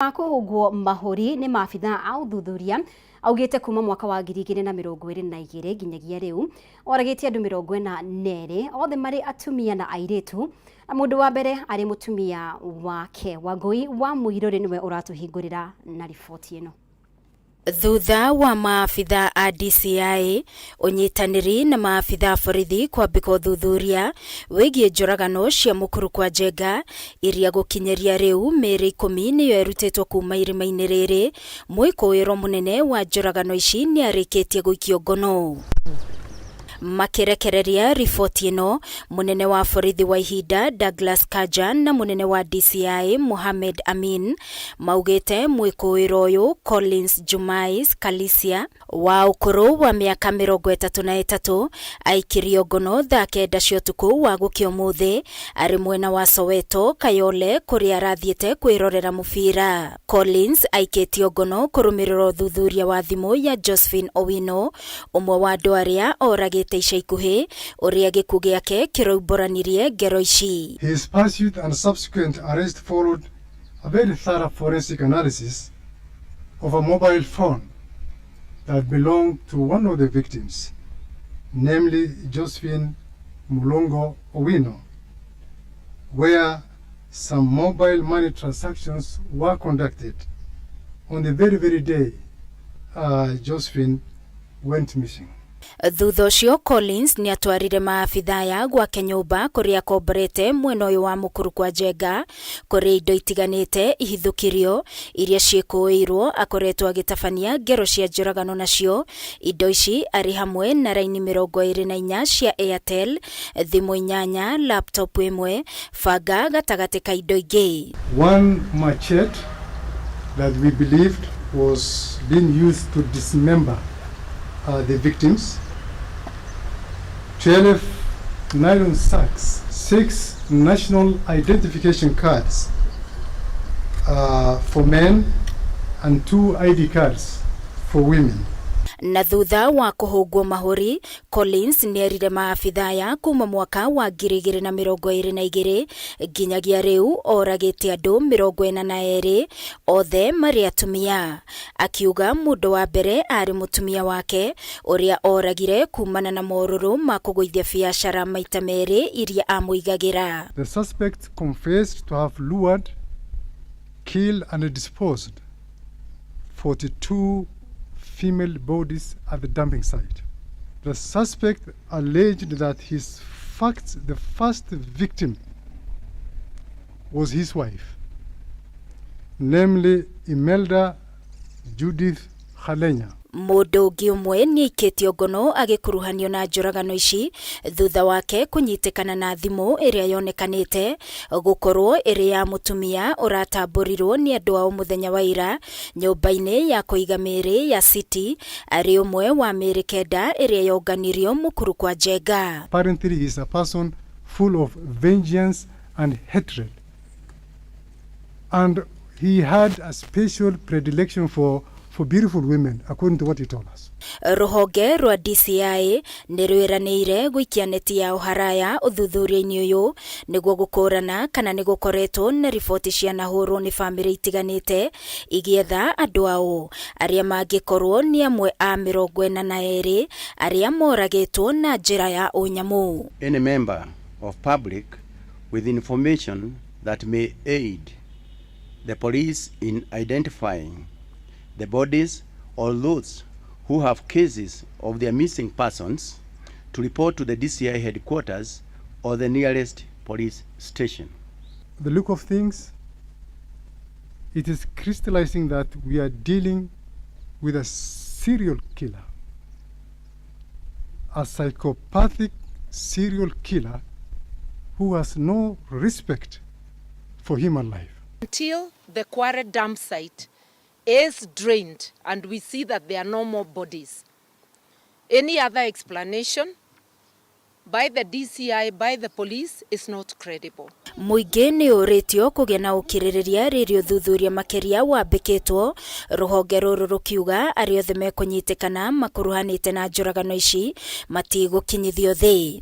Wa kũhũngwo mahũri nĩ maabithaa a ũthuthuria augĩte kuma mwaka wa 2022 nginyagia rĩu oragĩte andũ 42, othe marĩ atumia na airĩtu, na mũndũ wa mbere arĩ mũtumia wake. Wangũi wa Mũirũrĩ nĩwe ũratũhingũrĩra na riboti ĩno. Thutha wa maabithaa a DCI, ũnyitanĩri na maabithaa a borithi kwambĩka ũthuthuria wĩgiĩ njũragano cia Mũkuru kwa Njenga iria gũkinyĩria rĩu mĩĩrĩ ikũmi nĩyo ĩrutĩtwo kuma irima-inĩ rĩrĩ, mwĩkũĩrwo mũnene wa njũragano ici nĩarĩkĩtie gũikio ngono. Makĩrekereria riboti ĩno, mũnene wa borithi wa ihinda Douglas Kanja na mũnene wa DCI Mohamed Amin maugĩte mwĩkũĩrwo ũyũ Collins Jumais Kalisia wa ũkũrũ wa mĩaka 33 aikirio ngono thaa 9 cia ũtukũ wa gũkĩa ũmũthĩ arĩ mwena wa Soweto, Kayole kũrĩa arathiĩte kwĩrorera mũbira. Collins aikĩtio ngono kũrũmĩrĩra ũthuthuria wa thimũ ya Josephine Owino Ũmwe wa andũ arĩa oragĩte ica ikuhĩ, ũrĩa gĩkuũ gĩake kĩroimbũranirie ngero ici. His pursuit and subsequent arrest followed a very thorough forensic analysis of a mobile phone that belonged to one of the victims, namely Josephine Mulongo Owino, where some mobile money transactions were conducted on the very, very day Josephine went missing. Thutha ũcio Collins nĩ atwarire maabithaa aya gwake nyũmba kũrĩa akomborete mwena ũyũ wa Mũkuru kwa Njenga kũrĩ indo itiganĩte ihithũkirio iria ciĩkũĩirwo akoretwo agĩtabania ngero cia njũragano nacio. Indo ici arĩ hamwe na raini 24 cia Airtel, thimũ inyanya, laptop ĩmwe, banga gatagatĩ ka indo ingĩ. One machete that we believed was being used to dismember the victims, 12 nylon sacks, 6 national identification cards for men and 2 ID cards for women. Na thutha wa kũhũngwo mahũri, Collins nĩerire maabithaa aya kuma mwaka wa 2022 nginyagia rĩu oragĩte andũ 42 othe marĩ atumia. Akiuga mũndũ wa mbere arĩ mũtumia wake ũrĩa oragire kumana na morũrũ ma kũgũithia biacara maita merĩ iria amũigagĩra. The suspect confessed to have lured, killed and disposed 42 female bodies at the dumping site. The suspect alleged that his fact, the first victim was his wife, namely Imelda Judith Halenya. Mũndũ ũngĩ ũmwe nĩaikĩtio ngono agĩkuruhanio na njũragano ici thutha wake kũnyitĩkana na thimũ ĩrĩa yonekanĩte gũkorwo ĩrĩ ya mũtumia ũratambũrirwo nĩ andũ ao mũthenya wa ira nyũmba-inĩ ya kũiga mĩĩrĩ ya City arĩ ũmwe wa mĩĩrĩ 9 ĩrĩa yonganirio Mũkuru kwa Njenga. Apparently he is a person full of vengeance and hatred, and he had a special predilection for beautiful women, according to what he told us. Rũhonge rwa DCI nĩ rwĩranĩire gũikia neti yao haraya ũthuthuria-inĩ ũyũ nĩguo gũkũrana kana nĩ gũkoretwo na riboti cianahũrwo nĩ bamĩrĩ itiganĩte igĩetha andũ ao arĩa mangĩkorwo nĩ amwe a 42 arĩa moragĩtwo na njĩra ya ũnyamũ. Any member of public with information that may aid the police in identifying the bodies or those who have cases of their missing persons to report to the DCI headquarters or the nearest police station. The look of things, it is crystallizing that we are dealing with a serial killer, a psychopathic serial killer who has no respect for human life. Until the Kware dump site is drained and we see that there are no more bodies, any other explanation by the DCI, by the police is not credible. Mũingĩ nĩ ũrĩtio kũgĩa na ũkirĩrĩria rĩrĩa ũthuthuria makĩria wambĩkĩtwo, rũhonge rũrũ rũkiuga arĩa othe mekũnyitĩkana makuruhanĩte na njũragano ici matigũkinyithio thĩ.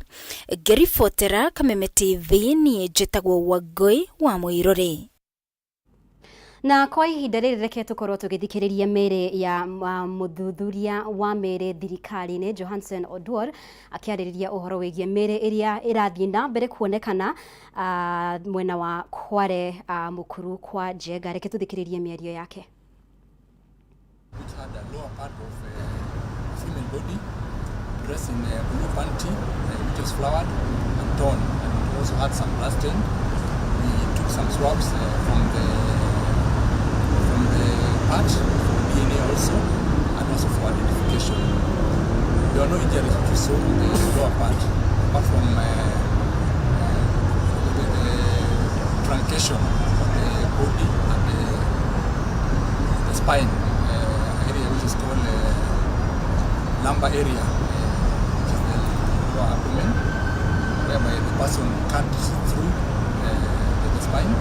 Ngĩribotera Kameme TV niĩ njĩtagwo Wangũi wa Mũirũrĩ. Na kwa ihinda rĩrĩ reke tũkorwo tũgĩthikĩrĩria mĩrĩ ya mũthuthuria wa mĩrĩ thirikari-inĩ Johansen Oduor akĩarĩrĩria ũhoro wĩgiĩ mĩrĩ ĩrĩa ĩrathiĩ na mbere kuonekana mwena wa Kware, Mukuru kwa Njenga. Reke tũthikĩrĩrie mĩario yake. Which had a lower part of a female body dressed in a blue panty, which was flowered and torn, and it also had some blood stain. We took some swabs from the part for DNA also, and also for identification. There were no injuries which we saw on the lower part, apart from the truncation of the body and the spine area, which is called lumbar area, which is the lower abdomen, whereby the person cut through the spine.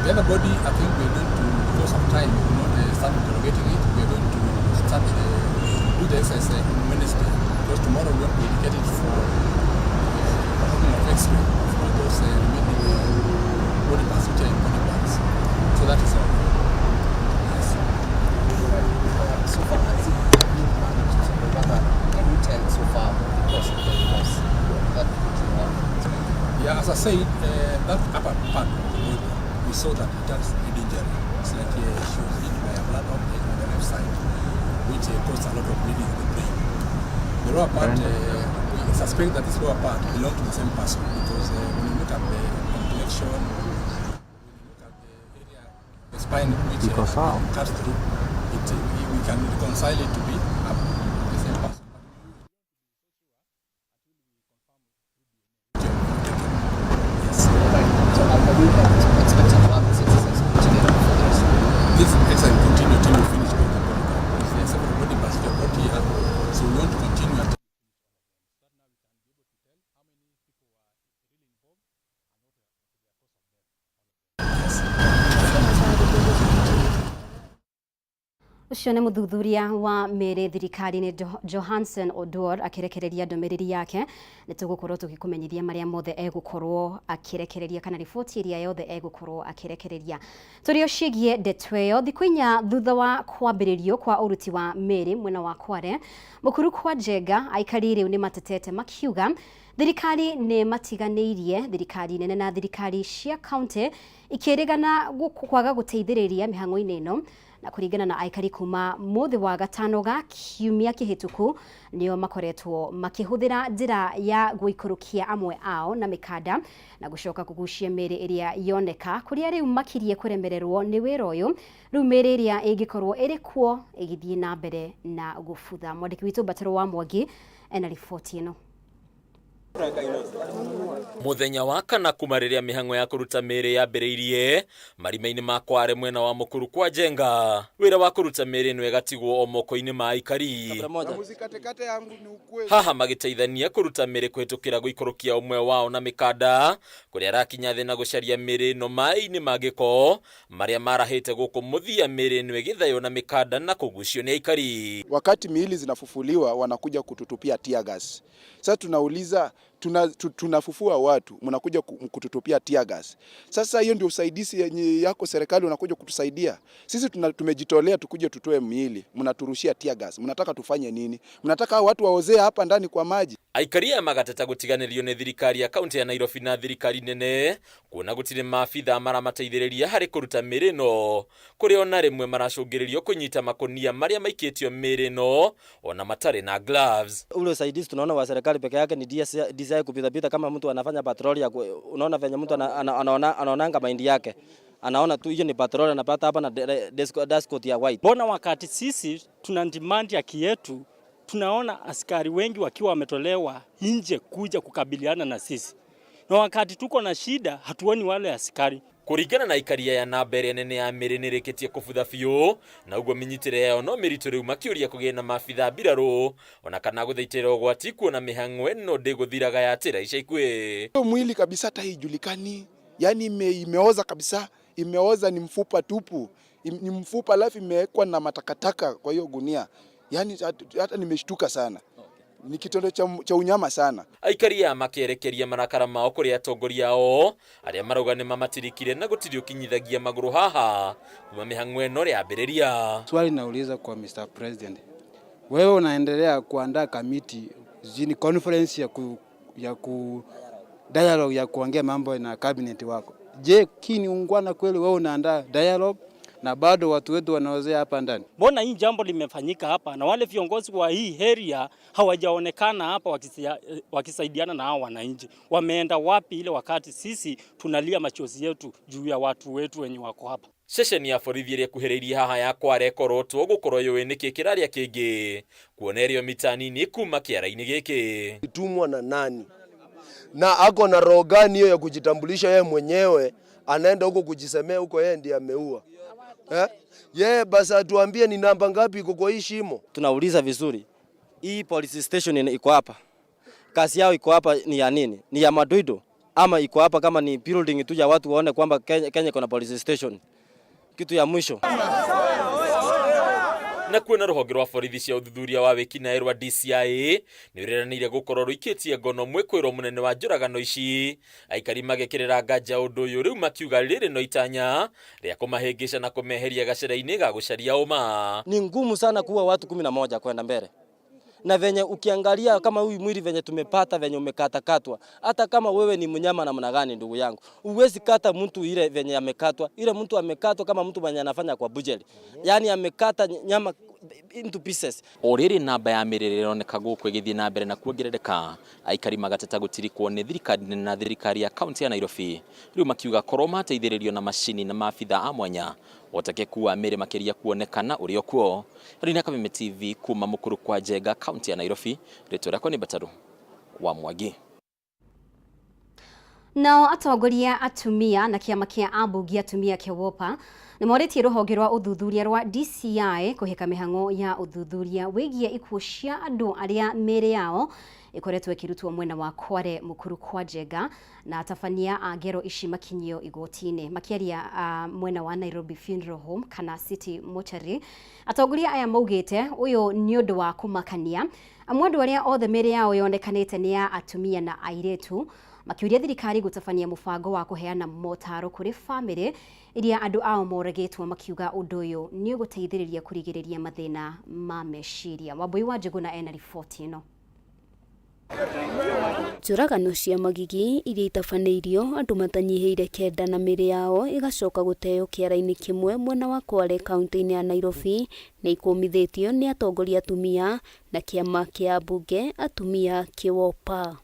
The other body, I think we're going to, because of time, we will not start interrogating it. We are going to start do the exercise on Wednesday, because tomorrow we want to dedicate it for performing of X-ray of all those remaining body parts which are in body bags. So that is all. Yes. So far, has it been managed, or rather, can you tell so far the cause of death was that which you are expecting? Yeah, as I said, that upper part of the body, we saw that it has head injury. It's like she was hit by a blunt object on the left side, which caused a lot of bleeding in the brain. The lower part, we suspect that this lower part belonged to the same person because when you look at the complexion, when you look at the area, the spine which cut through, we can reconcile it to be up the same person. Yes. Right. So are we expecting to have this exercise continue for the rest of the day? This exercise will continue till we finish all the body parts. Because there are several body parts which are brought here, so we want to continue until. Yes. Ũcio nĩ mũthuthuria wa mĩrĩ thirikari-inĩ Johansen Oduor akĩrekereria ndũmĩrĩri yake. Nĩ tũgũkorwo tũgĩkũmenyithia marĩa mothe egũkorwo akĩrekereria kana riboti ĩrĩa yothe egũkorwo akĩrekereria. Tũrĩ o ciĩgiĩ ndeto ĩyo, thikũ 4 thutha wa kwambĩrĩrio kwa ũruti wa mĩrĩ mwena wa Kware, Mukuru kwa Njenga, aikari rĩu nĩ matetete makiuga thirikari nĩ matiganĩirie, thirikari nene na thirikari cia kaunti ikĩrĩgana kwaga gũteithĩrĩria mĩhang'o-inĩ ĩno. Na kũringana na aikari, kuma mũthĩ wa gatano ga kiumia kĩhĩtũku nĩo makoretwo makĩhũthĩra njĩra ya gũikũrũkia amwe ao na mĩkanda na gũcoka kũgucia mĩrĩ ĩrĩa yoneka, kũrĩa rĩu makirie kũremererwo nĩ wĩra ũyũ. Rĩu mĩrĩ ĩrĩa ĩngĩkorwo ĩrĩ kuo ĩgĩthiĩ na mbere na gũbutha. Mwandĩki witũ Mbataro wa Mwangi ena riboti ĩno. Muthenya wa kana kuma rĩrĩa mĩhang'o ya kũruta mĩrĩ yambĩrĩirie marima-inĩ ma Kware mwena wa Mukuru kwa Njenga, wĩra wa kũruta mĩrĩ ĩno ĩgatigwo o moko-inĩ ma aikari haha magĩteithania kũruta mĩrĩ kũhĩtũkĩra gũikũrũkia ũmwe wao na mĩkanda kũrĩa arakinya thĩ na gũcaria mĩrĩ ĩno maĩ-inĩ ma gĩko marĩa marahĩte gũkũ. Mũthia mĩrĩ ĩno ĩgĩthaywo na mĩkanda na kũgucio nĩ aikari. Wakati miili zinafufuliwa wanakuja kututupia tear gas. Sasa tunauliza, tunafufua watu, mnakuja kututupia tear gas. Sasa hiyo ndio usaidizi yenye yako serikali unakuja kutusaidia? Sisi tumejitolea tukuje tutoe miili, mnaturushia tear gas. Mnataka tufanye nini? Mnataka hao watu waozee hapa ndani kwa maji? Aikari aya magateta gũtiganĩrio nĩ thirikari ya kaunti ya Nairobi na thirikari nene, kuona gũtirĩ maabitha maramateithĩrĩria harĩ kũruta mĩrĩ ĩno, kũrĩa ona rĩmwe maracũngĩrĩrio kũnyita makũnia marĩa maikĩtio mĩrĩ ĩno ona matarĩ na gloves. Ule usaidizi tunaona wa serikali peke yake ni DCI, DCI kupita pita kama mtu anafanya patroli ya unaona venye mtu anaonanga mahindi yake, anaona tu hiyo ni patroli anapata hapa na dust ya white. Mbona wakati sisi tuna demand haki yetu, tunaona askari wengi wakiwa wametolewa nje kuja kukabiliana na sisi, na wakati tuko na shida hatuoni wale askari. Kũringana na aikari aya, namba ĩrĩa nene ya mĩrĩ nĩrĩkĩtie kũbutha biũ na ũguo mĩnyitĩre yayo no mĩritũ. Rĩu makĩũria kũgĩe na maabitha mbirarũ ona kana gũthaitĩra ũgwati, kuona mĩhang'o ĩno ndĩgũthiraga yatĩra ica ikuhĩ. Hiyo mwili kabisa hata haijulikani, yani imeoza kabisa, imeoza, ni mfupa tupu, ni mfupa alafu imewekwa na matakataka kwa hiyo gunia. Yani hata nimeshtuka sana. Ni kitendo cha unyama sana. Aikari aya makerekeria marakara mao kũrĩ atongoria ao arĩa marauga nĩ mamatirikire na gũtirĩ ũkinyithagia magũrũ haha kuma mĩhang'o ĩno yambĩrĩria. Swali nauliza kwa Mr. President, wewe unaendelea kuandaa kamiti zini conference ya ku dialogue ya kuongea mambo na cabinet wako. Je, kini ungwana kweli wewe unaandaa dialogue na bado watu wetu wanaozea hapa ndani? Mbona hii jambo limefanyika hapa na wale viongozi wa hii area hawajaonekana hapa wakisaidiana na hao wananchi? Wameenda wapi ile wakati sisi tunalia machozi yetu juu ya watu wetu wenye wako hapa? Ceceni ya borithi ĩrĩa ĩkuhĩrĩirie haha ya Kware ĩkorotwo gũkorwo yũĩ nĩkĩ kĩrarĩa kĩngĩ kuona ĩrĩo mita nini kuma kĩara-inĩ gĩkĩ. Tumwa na nani na ako na roho gani hiyo ya kujitambulisha yeye mwenyewe, anaenda huko kujisemea huko yeye ndiye ameua eh? Yeye basi atuambie ni namba ngapi iko kwa hii shimo. Tunauliza vizuri, hii police station iko hapa, kazi yao iko hapa ni ya nini? Ni ya madoido ama iko hapa kama ni building tu ya watu waone kwamba Kenya iko na police station? Kitu ya mwisho. Na kuona rũhonge rwa borithi cia ũthuthuria wa wĩkinaĩ rwa DCI nĩ rũreranĩire gũkorwo rũikĩtie ngono mwĩkwĩrwo mũnene wa njũragano ici, aikari magekĩrĩra nganja ũndũ ũyũ rĩu makiuga rĩrĩ no itanya rĩa kũmahĩngĩca na kũmeheria gacĩra-inĩ ga gũcaria ũma. Ni ngumu sana kuwa watu 11 kwenda mbele, na venye ukiangalia kama huyu mwili venye tumepata venye umekatakatwa, hata kama wewe ni mnyama namna gani, ndugu yangu, uwezi kata mtu ile venye amekatwa. Ile mtu amekatwa kama mtu mwenye anafanya kwa butchery, yani amekata nyama into pieces. O rĩrĩ namba ya mĩrĩre ĩroneka gũkũ ĩgĩthiĩ na mbere na kuongerereka, aikari magateta gũtirikwo nĩ thirikari na thirikari ya kaunti ya Nairobi, rĩu makiuga korwo mateithĩrĩrio na macini na maabitha a mwanya ũhotekeku wa mĩrĩ makĩria kuonekana ũrĩ o kuo. Rina Kameme TV kuma Mukuru kwa Njenga, kaunti ya Nairobi, rĩtwa rĩakwa nĩ Mbataru wa Mwangi. Nao atongoria atumia na kĩama kĩa ambunge atumia kĩa WOPA nĩ morĩtie rũhonge rwa ũthuthuria rwa DCI kũhĩka mĩhang'o ya ũthuthuria wĩgiĩ ikuũ cia andũ arĩa mĩĩrĩ yao ĩkoretwo ĩkĩrutwo mwena wa Kware Mukuru kwa Njenga na atabania a ngero ici makinyio igoti-inĩ. Makĩaria mwena wa Nairobi Funeral Home kana City Mortuary, atongoria aya maugĩte ũyũ nĩ ũndũ wa kũmakania amu andũ arĩa othe mĩĩrĩ yao yonekanĩte nĩ ya atumia na airĩtu, makĩũria thirikari gũtabania mũbango wa kũheana motaro kũrĩ bamĩrĩ iria andũ ao moragĩtwo, makiuga ũndũ ũyũ nĩ ũgũteithĩrĩria kũrigĩrĩria mathĩna ma meciria. Wambui wa Njũgũna ena riboti ĩno. Njũragano cia magigi iria itabanĩirio andũ matanyihĩire 9 na mĩĩrĩ yao ĩgacoka gũteo kĩara-inĩ kĩmwe mwena wa Kwale kaunti-inĩ ya Nairobi nĩ ikũmithĩtio nĩ atongoria atumia na kĩama kĩa ambunge atumia kĩwopa.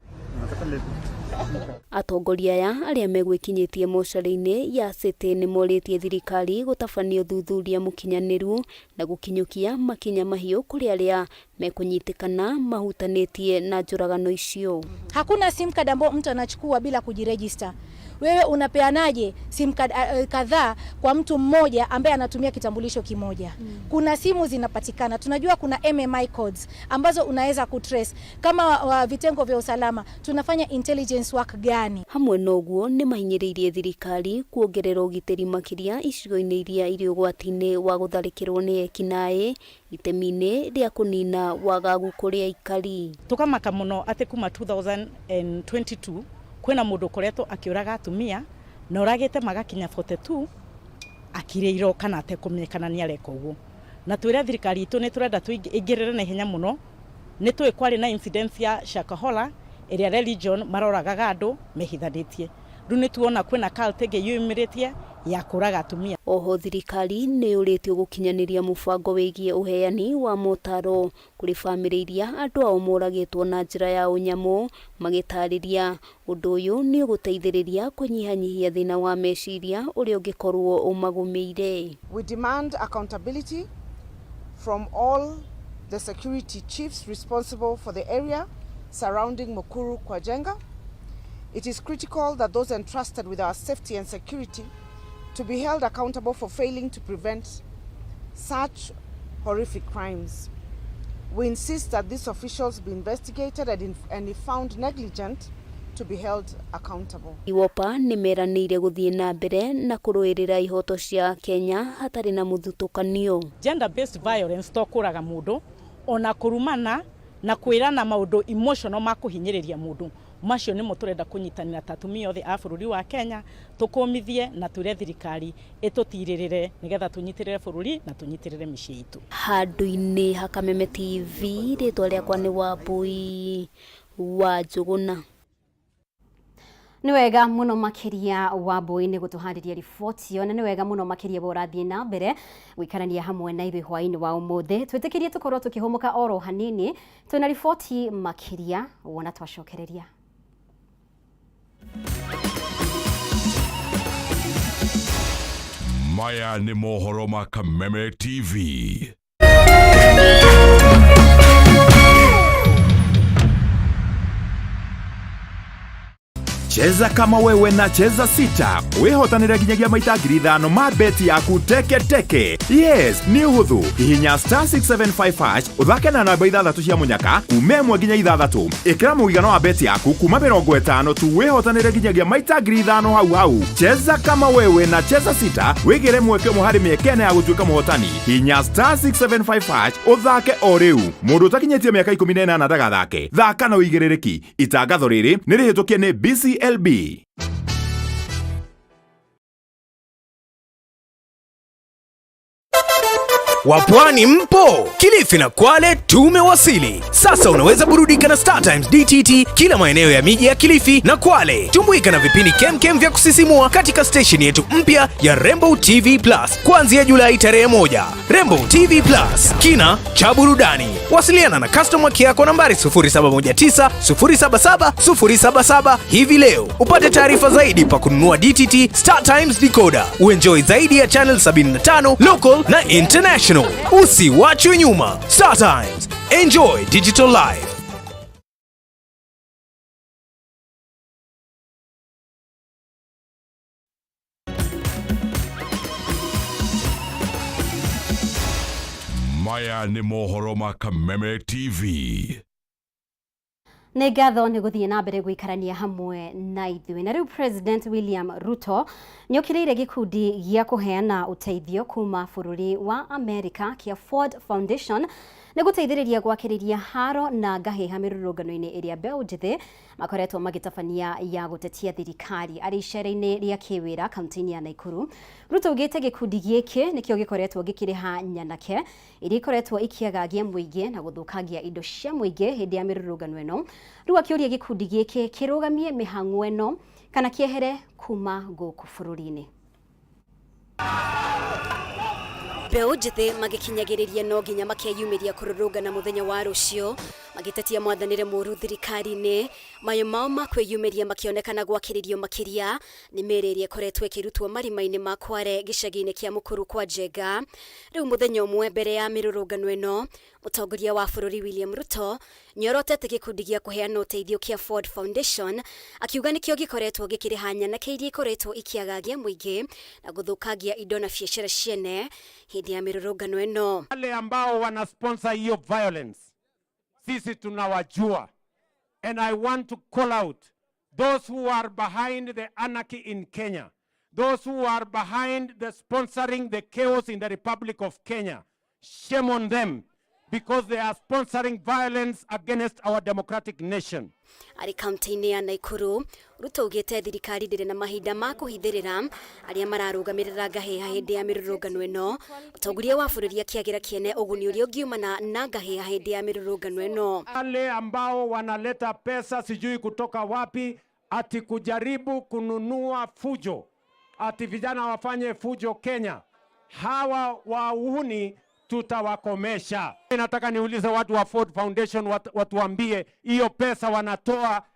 Atongoria aya arĩa megwĩkinyĩtie mocarĩ-inĩ ya City nĩ morĩtie thirikari gũtabania ũthuthuria mũkinyanĩru na gũkinyũkia makinya mahiũ kũrĩ arĩa mekũnyitĩkana mahutanĩtie na njũragano icio. Hakuna sim card ambayo mtu anachukua bila kujiregister. Wewe unapeanaje sim card kadhaa kwa mtu mmoja ambaye anatumia kitambulisho kimoja? Kuna simu zinapatikana, tunajua kuna MMI codes ambazo unaweza kutrace. Kama wa vitengo vya usalama tunafanya intelligence work gani? Hamwe na ũguo nĩ mahinyĩrĩirie thirikari kuongerera ũgitĩri makĩria icigo-inĩ iria irĩ ũgwati-inĩ wa gũtharĩkĩrwo nĩ ekinaĩ itemi-inĩ rĩa kũnina wagagu kũrĩ aikari. Tukamaka muno atĩ kuma 2022 kwĩna mũndũ ũkoretwo akĩũraga atumia na ũragĩte magakinya 42 akirĩirwo kana atekũmenyekana nĩ areka ũguo, na twĩre thirikari itũ nĩ tũrenda tũingĩrĩre na ihenya mũno. Nĩ tũĩ kwarĩ na incident ya Shakahola ĩrĩa religion maroragaga andũ mehithanĩtie. Rĩu nĩ tuona kwĩna cult ĩngĩ yumĩrĩtie ya kũraga atumia. Oho thirikari nĩ yũrĩtio gũkinyanĩria mũbango wĩgiĩ ũheani wa motaro kũrĩ bamĩrĩ iria andũ ao moragĩtwo na njĩra ya ũnyamũ, magĩtarĩria ũndũ ũyũ nĩ ũgũteithĩrĩria kũnyihanyihia thĩna wa meciria ũrĩa ũngĩkorwo ũmagũmĩire. We demand accountability from all the security chiefs responsible for the area surrounding Mukuru kwa Njenga. It is critical that those entrusted with our safety and security to be held accountable for failing to prevent such horrific crimes. We insist that these officials be investigated and if found negligent, to be held accountable. Iwopa nĩ meranĩire gũthiĩ na mbere na kũrũĩrĩra ihoto cia Kenya hatarĩ na mũthutũkanio. Gender based violence to kũraga mũndũ ona kũrumana Na kwĩrana maũndũ emotional ma kũhinyĩrĩria mũndũ, macio nĩmo tũrenda kũnyitanĩra ta atumia othe a bũrũri wa Kenya, tũkũmithie na twĩre thirikari ĩtũtirĩrĩre nĩgetha tũnyitĩrĩre bũrũri na tũnyitĩrĩre mĩciĩ itũ. Handũ-inĩ ha Kameme TV, rĩtwa rĩakwa nĩ Wambui wa Njũgũna. Nĩ wega mũno makĩria Wambui nĩ gũtũharĩria riboti ĩyo, na nĩ wega mũno makĩria we ũrathiĩ na mbere gũikarania hamwe na ithuĩ hwaĩ-inĩ wa ũmũthĩ. Twĩtĩkĩrie tũkorwo tũkĩhũmũka oro hanini, twĩna riboti makĩria wona twacokereria. Maya nĩ mohoro ma Kameme TV. Cheza kama wewe na Cheza Sita wihotanire nginyagia maita 5,000 ma beti yaku teke teke. Yes, nĩ ũhũthũ. Hihinya star 675 hash ũthake na namba ithathatũ cia mũnyaka kuma ĩmwe nginya ithathatũ. Ĩkĩra mũigana wa beti yaku kuma 50 tu wĩhotanĩre nginyagia maita 5,000 hau hau. Cheza kama wewe na Cheza Sita wĩgĩre mweke ũmwe harĩ mĩeke ĩna ya gũtuĩka mũhotani. Hihinya star 675 hash ũthake o rĩu. Mũndũ ũtakinyĩtie mĩaka 18 ndagathake. Thaka na ũigĩrĩrĩki. Itangatho rĩrĩ nĩ rĩhĩtũkie nĩ BCLB. Wapwani mpo? Kilifi na Kwale tumewasili. Sasa unaweza burudika na Star Times DTT kila maeneo ya miji ya Kilifi na Kwale. Tumbuika na vipindi kemkem vya kusisimua katika station yetu mpya ya Rainbow TV Plus kuanzia Julai tarehe 1. Rainbow TV Plus, kina cha burudani. Wasiliana na customer care kwa nambari 0719 077 077 hivi leo upate taarifa zaidi pa kununua DTT Star Times decoder. Uenjoy zaidi ya channel 75 local na international. Usiwachwe nyuma. Star Times, enjoy digital life. Maya nĩ mohoro ma Kameme TV. Nĩ ngatho nĩ gũthiĩ na mbere gũikarania hamwe na ithuĩ. Na rĩu President William Ruto nĩ okĩrĩire gĩkundi gĩa kũheana ũteithio kuma bũrũri wa Amerika kĩa Ford Foundation nĩ gũteithĩrĩria gwakĩrĩria haro na ngahĩha mĩrũrũngano-inĩ ĩrĩa mbeũ njĩthĩ makoretwo magĩtabania ya gũtetia thirikari. Arĩ icera-inĩ rĩa kĩwĩra kaunti-inĩ ya Nakuru, Ruto augĩte gĩkundi gĩkĩ nĩkĩo gĩkoretwo gĩkĩrĩha nyanake iria ikoretwo ikĩagagia mũingĩ na gũthũkangia indo cia mũingĩ hĩndĩ ya mĩrũrũngano ĩno. Rĩu akĩũria gĩkundi gĩkĩ kĩrũgamie mĩhang'o ĩno kana kĩehere kuma gũkũ bũrũri-inĩ. Mbeũ njĩthĩ magĩkinyagĩrĩria no nginya makeyumĩria kũrũrũngana mũthenya wa rũciũ magĩtetia mwathanĩre mũru thirikari-inĩ. Mayũ mao ma kwĩyumĩria makĩonekana gwakĩrĩrio makĩria nĩ mĩĩrĩ ĩrĩa ĩkoretwo ĩkĩrutwo marima-inĩ ma Kware gĩcagi-inĩ kĩa Mũkuru kwa Njenga. Rĩu mũthenya ũmwe mbere ya mĩrũrũngano ĩno, mũtongoria wa bũrũri William Ruto nĩorotete gĩkundi gĩa kũheana ũteithio kĩa Ford Foundation akiuga nĩkĩo gĩkoretwo gĩkĩrĩha nyanake iria ikoretwo ikĩagagia mũingĩ na gũthũkangia indo na biacara ciene hĩndĩ ya mĩrũrũngano ĩno. Wale ambao wana sponsor hiyo violence, sisi tunawajua, and I want to call out those who are behind the anarchy in Kenya, those who are behind the sponsoring the chaos in the Republic of Kenya. Shame on them, because they are sponsoring violence against our democratic nation. Arĩ kaunti-inĩ ya Nakuru, Ruto augĩte thirikari ndĩrĩ na mahinda ma kũhithĩrĩra arĩa mararũgamĩrĩra ngahĩha hĩndĩ ya mĩrũrũngano ĩno. Mũtongoria wa bũrũri akĩagĩra kĩene ũguni ũrĩa ũngiumana na ngahĩha hĩndĩ ya mĩrũrũngano ĩno. Wale ambao wanaleta pesa sijui kutoka wapi, ati kujaribu kununua fujo, ati vijana wafanye fujo Kenya, hawa wahuni tutawakomesha. Nataka niulize watu wa Ford Foundation watuambie hiyo pesa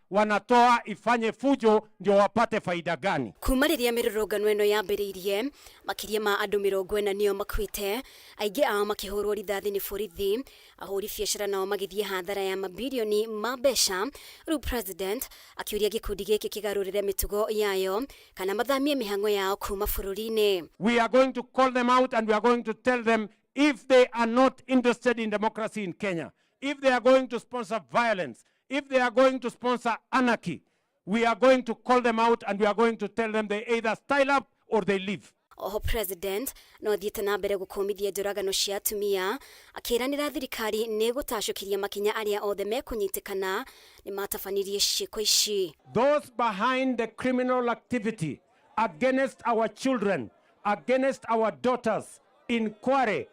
wanatoa ifanye fujo ndio wapate faida gani? Kuma rĩrĩa mĩrũrũngano ĩno yambĩrĩirie, makĩria ma andũ 40 nĩo makuĩte, aingĩ ao makĩhũrwo rithathi nĩ borithi, ahũri biacara nao magĩthiĩ hathara ya mabirioni ma mbeca. Rĩu President akĩũria gĩkundi gĩkĩ kĩgarũrĩre mĩtugo yayo kana mathamie mĩhang'o yao kuma bũrũri-inĩ. We are going to call them out and we are going to tell them if they are not interested in democracy in Kenya, if they are going to sponsor violence, if they are going to sponsor anarchy, we are going to call them out and we are going to tell them they either style up or they leave. Oho president no athiĩte na mbere gũkũmithia njũragano cia atumia akĩranĩra thirikari nĩ gũtacũkĩria makinya arĩa othe mekũnyitĩkana nĩ matabanirie ciĩko ici. Those behind the criminal activity against our children, against our daughters in Kware,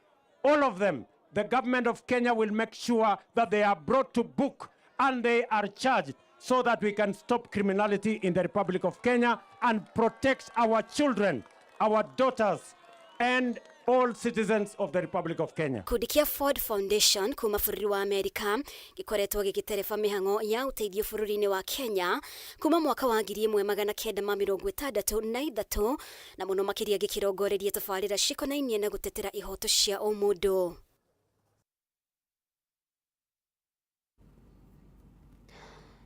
all of them, the government of Kenya will make sure that they are brought to book and they are charged so that we can stop criminality in the Republic of Kenya and protect our children, our daughters, and all citizens of the Republic of Kenya. Gĩkundi kĩa Ford Foundation kuma bũrũri wa Amerika gĩkoretwo gĩgĩtereba mĩhang'o ya ũteithio bũrũri-inĩ wa Kenya kuma mwaka wa 1963 na mũno makĩria gĩkĩrongoreria tabarĩra cikonainie na gũtetera ihoto cia ũmũndũ.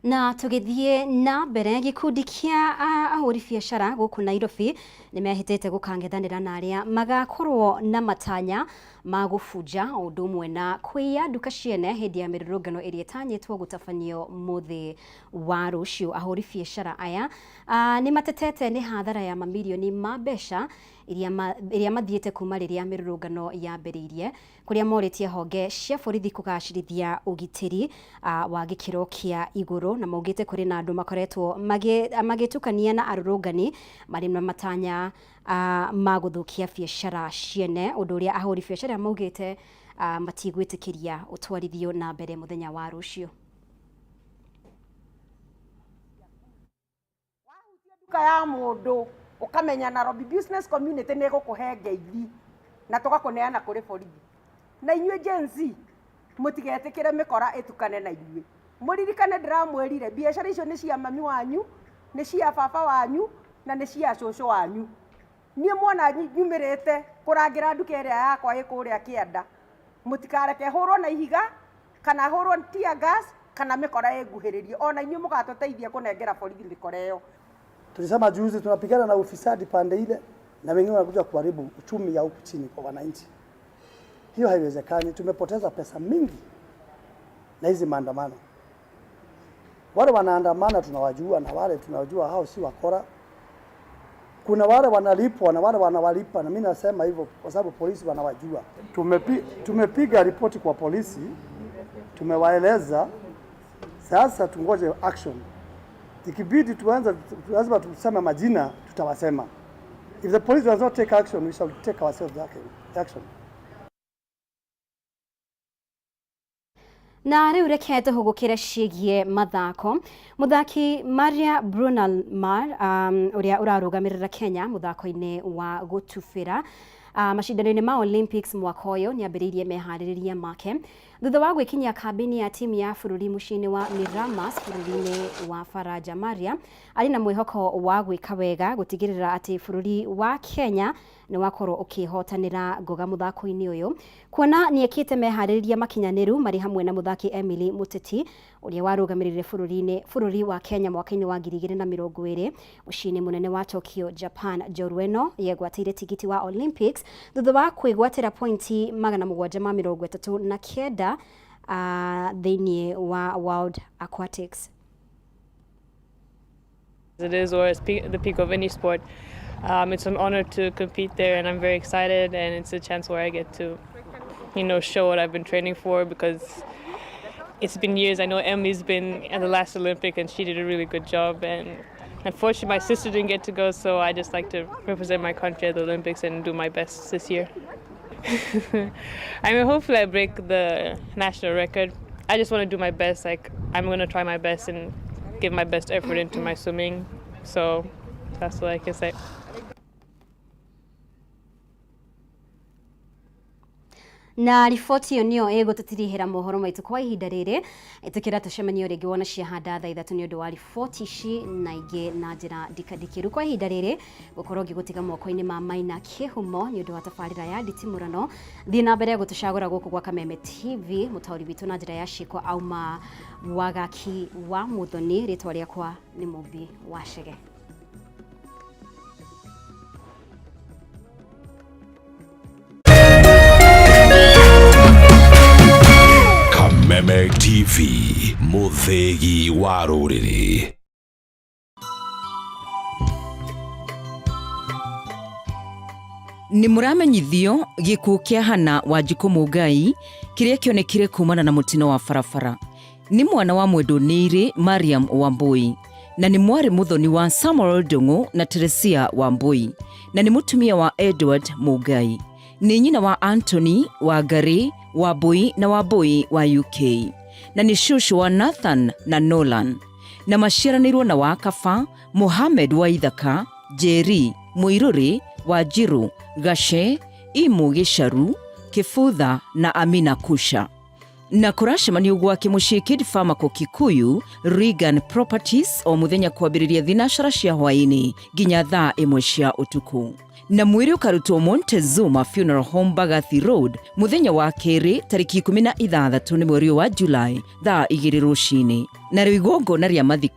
Na tũgĩthiĩ na mbere, gĩkundi kĩa ahũri biacara gũkũ Nairobi nĩ mehĩtĩte gũkang'ethanĩra na arĩa magakorwo na matanya ma gũbunja o ũndũ ũmwe na kũiya nduka ciene hĩndĩ ya mĩrũrũngano ĩrĩa ĩtanyĩtwo gũtabanio mũthĩ wa rũciũ. Ahũri biacara aya nĩ matetete nĩ hathara ya mamirioni ma mbeca iria mathiĩte kuma rĩrĩa mĩrũrũngano yambĩrĩirie, kũrĩa morĩtie honge cia borithi kũgacĩrithia ũgitĩri wa gĩkĩro kĩa igũrũ, na maugĩte kũrĩ na andũ makoretwo magĩtukania na arũrũngani marĩ na matanya ma gũthũkia biacara ciene, ũndũ ũrĩa ahũri biacara maugĩte matigwĩtĩkĩria ũtwarithio na mbere mũthenya wa rũciũ. Nduka ya mũndũ ũkamenya Nairobi business community nĩ ĩgũkũhe ngeithi na tũgakũneana kũrĩ borithi. Na inyuĩ Gen Z mũtigetĩkĩre mĩkora ĩtukane na inyuĩ. Mũririkane ndĩramwĩrire biacara icio nĩ cia mami wanyu, nĩ cia baba wanyu na nĩ cia cũcũ wanyu. Niĩ mwona nyumĩrĩte kũrangĩra nduka ĩrĩa yakwa ĩ kũrĩa kĩanda, mũtikareke hũrwo na ihiga kana hũrwo tear gas kana mĩkora ĩnguhĩrĩrie. Ona inyuĩ mũgatũteithia kũnengera borithi mĩkora ĩyo. Tulisema juzi tunapigana na ufisadi pande ile na wengine wanakuja kuharibu uchumi ya huku chini kwa wananchi. Hiyo haiwezekani. Tumepoteza pesa mingi na hizi maandamano. Wale wanaandamana tunawajua na wale tunawajua hao si wakora. Kuna wale wanalipwa na wale wanawalipa, na mimi nasema hivyo kwa sababu polisi wanawajua. Tumepiga ripoti kwa polisi, tumewaeleza, sasa tungoje action. Ikibidi tuanze, lazima tuseme majina, tutawasema. If the police does not take action, we shall take ourselves action. Na rĩu reke tũhũgũkĩre ciĩgiĩ mathako. Mũthaki Maria Brunalmar ũrĩa ũrarũgamĩrĩra Kenya mũthako-inĩ wa gũtubĩra macindano-inĩ ma Olympics mwaka ũyũ nĩ ambĩrĩirie meharĩrĩria make thutha wa gwĩkinyia kambĩini ya timu ya bũrũri mũciĩ-inĩ wa Miramas bũrũri-inĩ wa Faranja. Maria arĩ na mwĩhoko wa gwĩka wega gũtigĩrĩra atĩ bũrũri wa Kenya nĩ wakorwo ũkĩhotanĩra ngoga mũthako-inĩ ũyũ, kuona nĩ ekĩte meharĩrĩria makinyanĩru marĩ hamwe na mũthaki Emily Muteti ũrĩa warũgamĩrĩire bũrũri wa Kenya mwaka-inĩ wa 2020 mũciĩ-inĩ mũnene wa Tokyo, Japan. Njorua ĩno yegwatĩire tigiti wa Olympics thutha wa kwĩgwatĩra pointi 739 thĩinĩ wa World Aquatics. It is, or it's the peak of any sport. It's an honor to compete there, and I'm very excited, and it's a chance where I get to, show what I've been training for, because it's been years. I know Emily's been at the last Olympic, and she did a really good job, and unfortunately my sister didn't get to go, so I just like to represent my country at the Olympics and do my best this year. I mean, hopefully I break the national record. I just want to do my best. I'm going to try my best and give my best effort into my swimming. So that's what I can say. Na riboti ĩyo nĩyo ĩgũtũtirihĩra mohoro maitũ kwa ihinda rĩrĩ. Ĩtĩkĩra tũcemanie rĩngĩ wona ciahanda thaa 3 nĩ ũndũ wa riboti ici na ingĩ na njĩra ndikandikĩru. Kwa ihinda rĩrĩ gũkorwo ngĩgũtiga moko-inĩ ma Maina Kĩhumo nĩ ũndũ wa tabarĩra ya nditimũrano. Thiĩ na mbere gũtũcagũra gũkũ gwa Kameme TV, mũtaũri witũ na njĩra ya ciĩko auma Wagaki wa Muthoni. Rĩtwa rĩakwa nĩ Mũmbi wa Chege. Kameme TV, mũthĩgi wa rũrĩrĩ. Nĩ mũramenyithio gĩkuũ kĩa Hannah Wanjikũ Mũngai kĩrĩa kĩonekire kumana na mũtino wa barabara. Nĩ mwana wa Mwendwo Nĩirĩ Mariam Wambui na nĩ mwarĩ mũthoni wa Samuel Ndung'u na Teresia Wambui na nĩ mũtumia wa Edward Mũngai. Nĩ nyina wa Anthony Wangari Wambui na Wambui wa UK na nĩ cũcũ wa Nathan na Nolan na maciaranĩirwo na Wakaba Mohamed wa Ithaka Njeri Mũirũrĩ Wanjiru Gace Imu Gĩcaru Kĩbutha na Amina Kusha na kũracemanio gwake mũciĩ Kid Pharmaco Kikuyu Regan Properties o mũthenya kwambĩrĩria thinacara cia hwaĩ-inĩ nginya thaa ĩmwe cia ũtukũ na mwĩrĩ ũkarutwo Montezuma Funeral Home Mbagathi Road mũthenya wa kerĩ tarĩki 16 nĩ mweri ũyũ wa Julai thaa 2 rũcinĩ narĩo igongona rĩa mathiko.